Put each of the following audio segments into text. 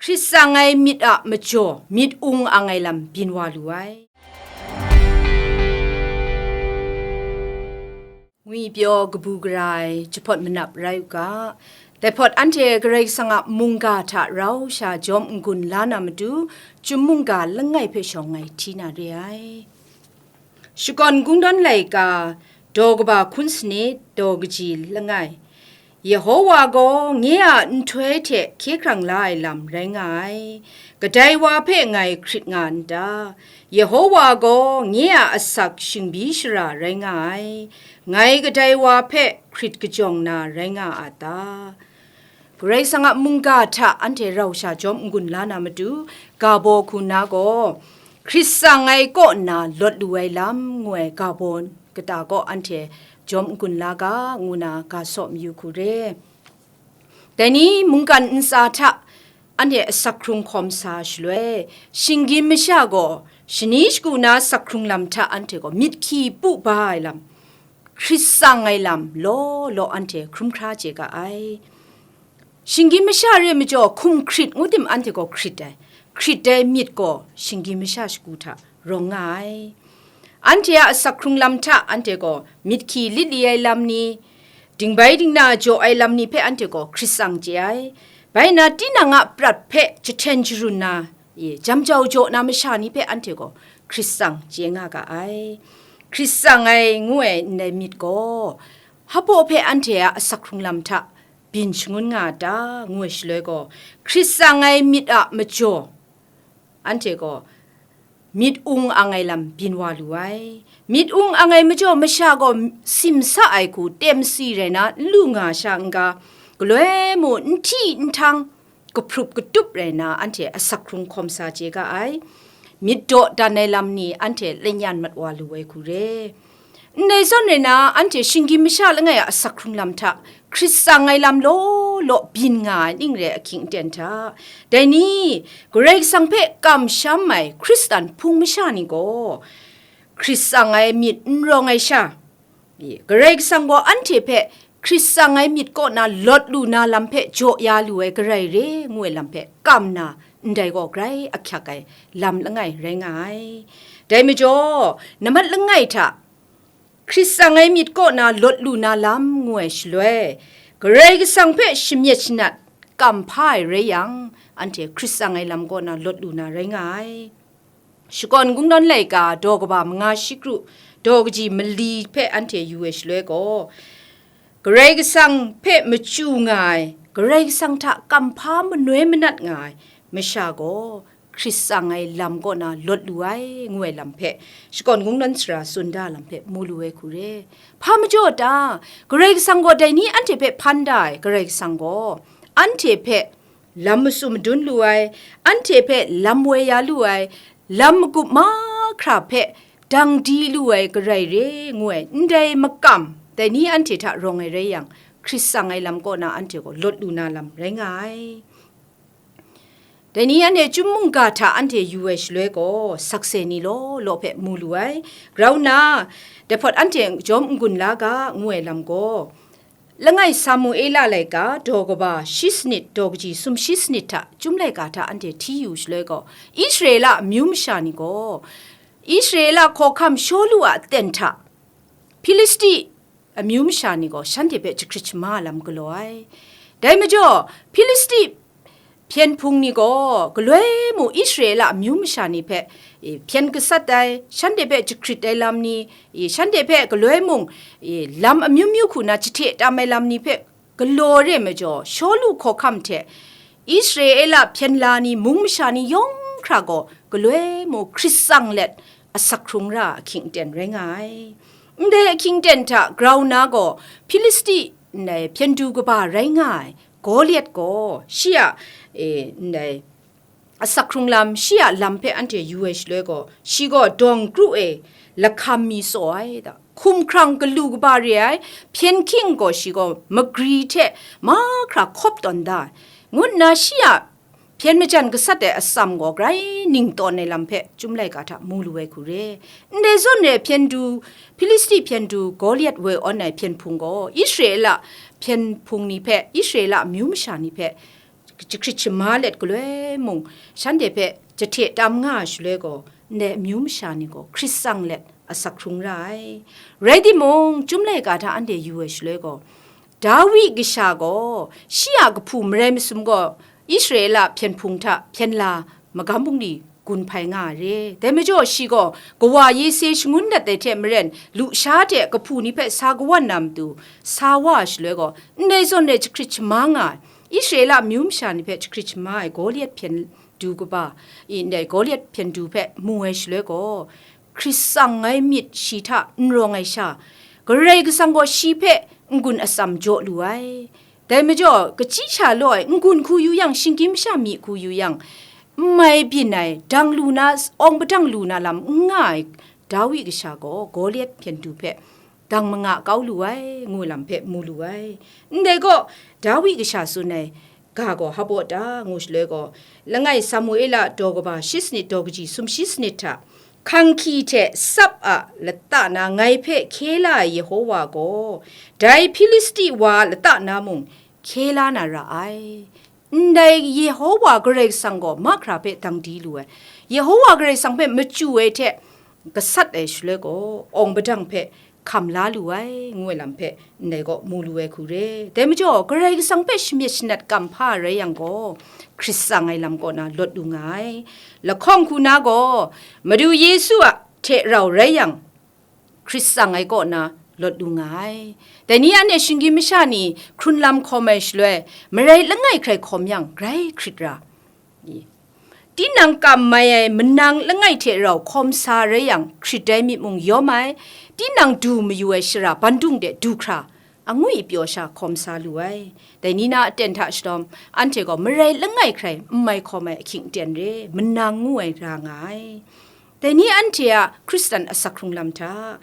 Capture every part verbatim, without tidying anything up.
Hkrit tsang ai myit a majaw, myit ung ang ai lam byin wa lu ai. Ngwi pyaw kabu gara ai jahpawt manap rai u ga, dai hpawt anhte Karai Kasang a mungga hta rau sha jawm n-gun la na matu, chyum mungga langai hpe shawng ngai hti na re ai. Shakawn Kungdawn laika, daw kaba hkun sanit, daw kaji langai. Yehowa gaw nye a nhtoi hte hkye hkrang la ai lam rai nga ai. Kadai wa hpe ngai hkrit nga n ta? Yehowa gaw nye a asak shingbi shara rai nga ai. Ngai kadai wa hpe hkrit kajawng na rai nga a ta? Karai Kasang a mungga hta anhte rau sha jawm n-gun la na matu, ga baw hku na gaw, Hkrit tsang ai kaw nna lawt lu ai lam, ngu ai ga baw kata kaw anhte jawm n-gun la ga, ngu na ga saw mayu hku re. Dai ni mungkan ntsa hta anhte asak hkrung hkawm sa shaloi, shinggyim masha gaw shani shagu na asak hkrung lam hta anhte gaw myit hkyi pu ba ai lam, hkrit tsang ai lam law law anhte hkrum hkra chye ga ai. Shinggyim masha re majaw hkum hkrit ngu tim anhte gaw hkrit ai. Hkrit ai myit gaw shinggyim masha shagu hta rawng nga ai. Anhte a asak hkrung lam hta anhte gaw myit hkyi lit li ai lam ni, dingbai dingna jaw ai lam ni hpe anhte gaw hkrit tsang chye ai. Bai na, tinang a prat hpe jahten jarun na, e, jam jau jaw na masha ni hpe anhte gaw hkrit tsang chye nga ga ai. Hkrit tsang ai ngu ai ndai myit gaw, hpaw hpe anhte a asak hkrung lam hta byin shangun nga a ta, ngu ai shaloi gaw, hkrit tsang ai myit a majaw, anhte gaw myit ung ang ai lam byin wa lu ai. Myit ung ang ai majaw, masha gaw simsa ai hku tengsi rai na n lu nga sha n ga, galoi mung n hti n htang, kahprup katup rai na, anhte asak hkrung hkawm sa chye ga ai. Myit dawdan ai lam ni anhte lanyan mat wa lu ai hku re. Ndai zawn rai na, anhte shinggyim masha langai a asak hkrung lam hta hkrit tsang ai lam law law byin nga ai ning re ahkying aten hta. Dai ni, Karai Kasang hpe kamsham ai Hkristan hpung masha ni gaw, hkrit tsang ai myit n rawng ai sha, Karai Kasang gaw anhte hpe hkrit tsang ai myit kaw na lawt lu na lam hpe jaw ya lu ai garai re, ngu ai lam hpe kam na, ndai gaw grai ahkyak ai lam langai rai nga ai. Dai majaw, namat langai hta hkrit tsang ai myit kaw na lawt lu na lam, ngu ai shaloi, Karai Kasang hpe shamyet shanat kam hpa ai rai yang, anhte hkrit tsang ai lam kaw na lawt lu na rai nga ai. Shakawn Kungdawn laika, daw kaba manga shi kru, daw kaji mali hpe anhte yu ai shaloi gaw, Karai Kasang hpe machyu nga ai, Karai Kasang hta kamhpa manoi manat nga ai masha gaw, hkrit tsang ai lam kaw na lawt lu ai, ngu ai lam hpe, Shakawn Kungdawn sara tsun da lam hpe mu lu ai hku re. Hpa majaw ta? Karai Kasang gaw dai ni anhte hpe hpan da ai, Karai Kasang gaw anhte hpe lam matsun madun lu ai, anhte hpe lam woi ya lu ai, lam magup mahkra hpe dang di lu ai garai re, ngu ai, ndai makam, dai ni anhte hta rawng ai rai yang, hkrit tsang ai lam kaw na anhte gaw lawt lu na lam rai nga ai. Dai ni anhte chyum mungga hta anhte yu ai shaloi gaw, sakse ni law law hpe mu lu ai. Grau nna, dai hpawt anhte jawm n-gun la ga, ngu ai lam gaw, Langai Samuela laika, daw kaba shi sanit, daw kaji sumshi sanit hta, Chyum laika hta anhte hti yu shaloi gaw, Israela amyu masha ni gaw, Israela hkawhkam Shawlu a aten hta, Hpilisti amyu masha ni gaw shanhte hpe jahkrit shama lam galaw ai. Dai majaw, Hpilisti hpyen hpung ni gaw galoi mung Israela amyu masha ni hpe, e, hpyen gasat ai, shanhte hpe jahkrit ai lam ni, e, shanhte hpe galoi mung, e, lam amyu myu hku na jahte tam ai lam ni hpe galaw re majaw, Shawlu hkawhkam hte Israela hpyen la ni, mung masha ni yawng hkra gaw galoi mung hkrit tsang let asak hkrung ra ahkying aten rai nga ai. Ndai ahkying aten hta grau nna gaw, Hpilisti ndai hpyen du kaba rai nga ai Goliat gaw shi a, e, ndai asak hkrung lam, shi a lam hpe anhte yu ai shaloi gaw, shi gaw dawng kru e lahkam mi tsaw ai da, hkum hkrang galu kaba re ai, hpyen hking gaw shi gaw magri hte mahkra hkawp tawn da ai, ngu nna shi a hpyen majan gasat ai atsam gaw grai ning tawn ai lam hpe Chyum laika hta mu lu ai hku re. Ndai zawn re, hpyen du, Hpilisti hpyen du Goliat woi awn ai hpyen hpung gaw Israela hpyen hpung ni hpe, Israela amyu masha ni hpe jahkrit shama let galoi mung, shanhte hpe jahte tam nga ai shaloi gaw, ndai amyu masha ni gaw hkrit tsang let asak hkrung ra ai. Rai timung, Chyum laika hta anhte yu ai shaloi gaw, Dawi kasha gaw, shi a kahpu marai masum gaw, Israela hpyen hpung hta hpyen la magam bungli gun hpai nga ai re. Dai majaw shi gaw, kawa Yese shangun dat ai hte maren, lusha hte kahpu ni hpe sa kawan na matu, sa wa ai shaloi gaw, ndai zawn rai jahkrit shama nga ai. Israela amyu masha ni hpe jahkrit shama ai Goliat hpyen du kaba, i ndai Goliat hpyen du hpe mu ai shaloi gaw, hkrit tsang ai myit shi hta n rawng ai sha, Karai Kasang gaw shi hpe n-gun atsam jaw lu ai. Dai majaw, kachyi sha law ai n-gun hku yu yang, shinggyim masha myi hku yu yang, n mai byin ai, dang lu na, awng padang lu na lam n nga ai Dawi kasha gaw Goliat hpyen du hpe dang manga kau lu ai, ngu lam hpe mu lu ai. Ndai gaw, Dawi kasha tsun ai ga gaw hpa baw ta, ngu shaloi gaw, langai Samuela daw kaba shi sanit daw kaji sumshi sanit hta, hkang hkyi hte tsap a lata na ngai hpe hkye la ai Yehowa gaw, dai Hpilisti wa a lata na mung hkye la na ra ai. Ndai Yehowa Karai Kasang gaw mahkra hpe dang di lu ai. Yehowa Karai Kasang hpe machyu ai hte gasat ai shaloi gaw, awng padang hpe hkam la lu ai, ngu ai lam hpe ndai gaw mu lu ai hku re. Dai majaw, Karai Kasang hpe shamyet shanat kam hpa rai yang gaw, hkrit tsang ai lam kaw na lawt lu nga ai. Lahkawng hku na gaw, Madu Yesu a hte rau rai yang, hkrit tsang ai kaw na lawt lu nga ai. Dai ni anhte shinggyim masha ni hkrun lam hkawm ai shaloi, marai langai hkrai hkawm yang, grai hkrit ra. Tinang kam mai ai manang langai hte rau hkawm sa rai yang, hkrit ai myit mung yawm ai, tinang du mayu ai shara bandung de du hkra, angwi pyaw sha hkawm sa lu ai. Dai ni na aten hta shalawm, anhte gaw marai langai hkrai n mai hkawm ai ahkying aten re, manang ngu ai ra nga ai. Dai ni anhte a Hkristan asak hkrung lam hta,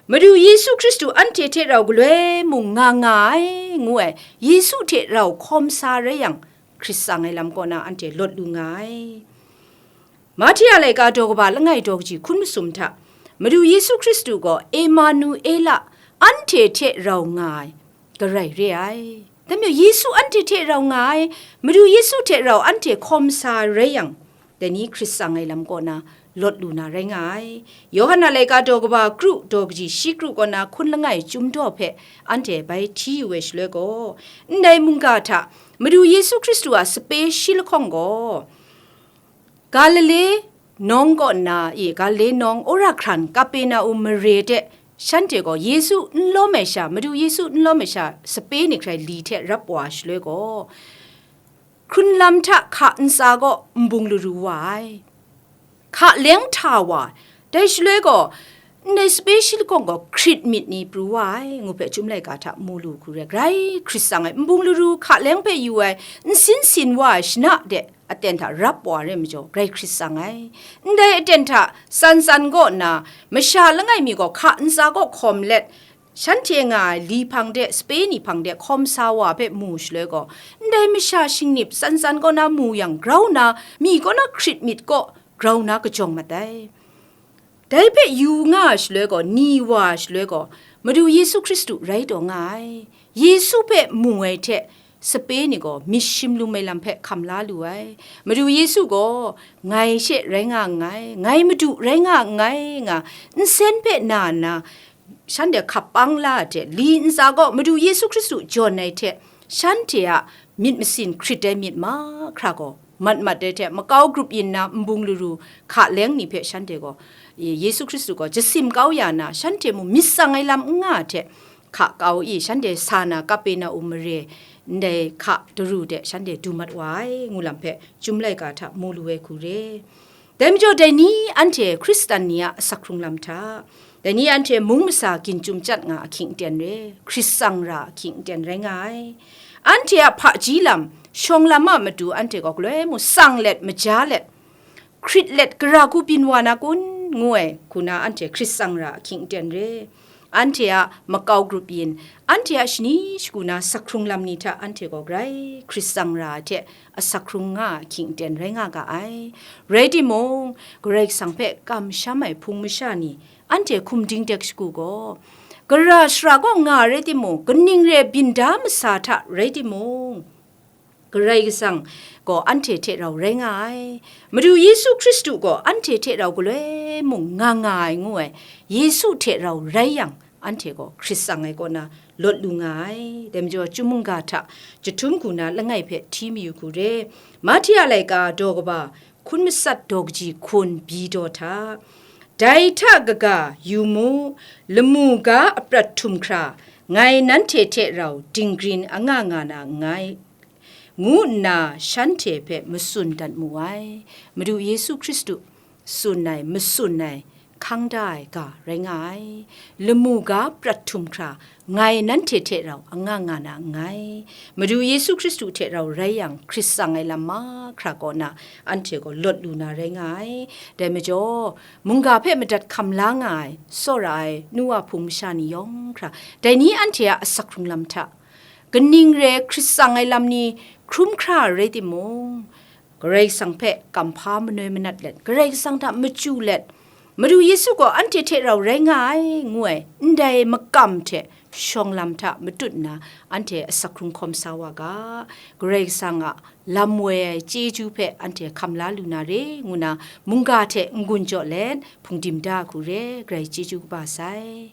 Madu Yesu Hkristu anhte hte rau galoi mung nga nga ai, ngu ai, Yesu hte rau hkawm sa rai yang, hkrit tsang ai lam kaw na anhte lawt lu nga ai. Mahti a laika daw kaba langai daw kaji hkun masum hta, Madu Yesu Hkristu gaw Emanuela, anhte hte rau nga ai, Karai re ai. Dai majaw, Yesu anhte hte rau nga ai, Madu Yesu hte rau anhte hkawm sa rai yang, dai ni hkrit tsang ai lam kaw na lawt lu na rai nga ai. Yawhan a laika daw kaba kru daw kaji shi kru kaw na hkun langai chyum daw hpe anhte bai hti yu ai shaloi gaw, ndai mungga hta Madu Yesu Hkristu a sape shi lahkawng gaw, Galile nawng kaw nna, i, Galile nawng wora hkran Kapernaum mare de, shanhte gaw Yesu n lawm ai sha, Madu Yesu n lawm ai sha, sape ni hkrai li hte rap wa ai shaloi gaw, hkrun lam hta hka ntsa kaw nbung laru wa ai, hka leng hta wa ai. Dai shaloi gaw, ndai sape shi lahkawng gaw hkrit myit ni pru wa ai, ngu hpe Chyum laika hta mu lu hku re, grai hkrit tsang ai, nbung laru hka leng hpe yu ai, nsin sin wa ai shana de, aten hta rap wa ai rai majaw, grai hkrit tsang ai. Ndai aten hta tsan tsan kaw nna, masha langai mi gaw hka ntsa kaw hkawm let, shanhte nga ai li hpang de, sape ni hpang de hkawm sa wa hpe mu shaloi gaw, ndai masha shingnip tsan tsan kaw na mu yang, grau na, mi kaw na hkrit myit kaw grau na kajawng mat ai. Dai hpe yu nga ai shaloi gaw, ni wa ai shaloi gaw, Madu Yesu Hkristu rai taw nga ai. Yesu hpe mu ai hte, sape ni gaw myit shim lum ai lam hpe hkam la lu ai. Madu Yesu gaw, "Ngai she rai nga nngai, ngai Madu rai nga nngai," nga nsen hpe na nna, shanhte hkap pang la ai hte, li ntsa gaw Madu Yesu Hkristu jawn ai hte, shanhte a myit masin hkrit ai myit mahkra gaw, mat mat ai hte, makau grup yin na nbung laru hka leng ni hpe shanhte gaw, Yesu Hkristu gaw jasim kau ya na, shanhte mung myit tsang ai lam n nga ai hte, hka kau i, shanhte sa na Kapernaum mare, ndai hka daru de shanhte du mat wa ai, ngu lam hpe Chyum laika hta mu lu ai hku re. Dai majaw, dai ni anhte Hkristan ni a asak hkrung lam hta, dai ni anhte mung masa ginchum chyat nga ahkying aten re, hkrit tsang ra ahkying aten rai nga ai. Anhte a hpaji lam, shawng lam a matu anhte gaw galoi mung tsang let, maja let, hkrit let, gara hku byin wa na kun, ngu ai hku na anhte hkrit tsang ra ahkying aten re. Anhte a makau grup yin, anhte a shani shagu na asak hkrung lam ni hta anhte gaw grai hkrit tsang ra ai hte asak hkrung nga ahkying aten rai nga ga ai. Rai timung, Karai Kasang hpe kamsham ai hpung masha ni, anhte hkum ding dek shagu gaw, gara shara kaw nga rai timung, kaning re byin da masa hta rai timung, Karai Kasang gaw anhte hte rau rai nga ai. Madu Yesu Hkristu gaw anhte hte rau galoi mung nga nga ai ngu ai, Yesu hte rau rai yang, anhte gaw hkrit tsang ai kaw na lawt lu nga ai. Dai majaw, Chyum mungga hta jahtum hku na langai hpe hti mayu hku re. Mahti a laika daw kaba hkun matsat daw kaji hkun byi daw hta, dai hta kaga, yu mu, lamu ga aprat htum hkra, ngai nanhte hte rau dinggrin anga nga na nngai, ngu nna shanhte hpe matsun dat mu ai. Madu Yesu Hkristu tsun ai, matsun ai, hkang da ai ga rai nga ai. Lamu ga prat htum hkra, ngai nanhte hte rau anga nga na nngai. Madu Yesu Hkristu hte rau rai yang, hkrit tsang ai lam mahkra kaw na anhte gaw lawt lu na rai nga ai. Dai majaw, mungga hpe madat hkam la nga ai, tsawra ai, nu wa hpung masha ni yawng hkra, dai ni anhte a asak hkrung lam hta, kaning re hkrit tsang ai lam ni hkrum hkra rai timung, Karai Kasang hpe kamhpa manoi manat let, Karai Kasang hta machyu let, Madu Yesu gaw anhte hte rau rai nga ai, ngu ai, ndai makam hte shawng lam hta matut nna, anhte asak hkrung hkawm sa wa ga, Karai Kasang a lam woi ai chyeju hpe anhte hkam la lu na re, ngu na, mungga hte n-gun jaw let, hpungdim da hku re, Karai chyeju kaba sai.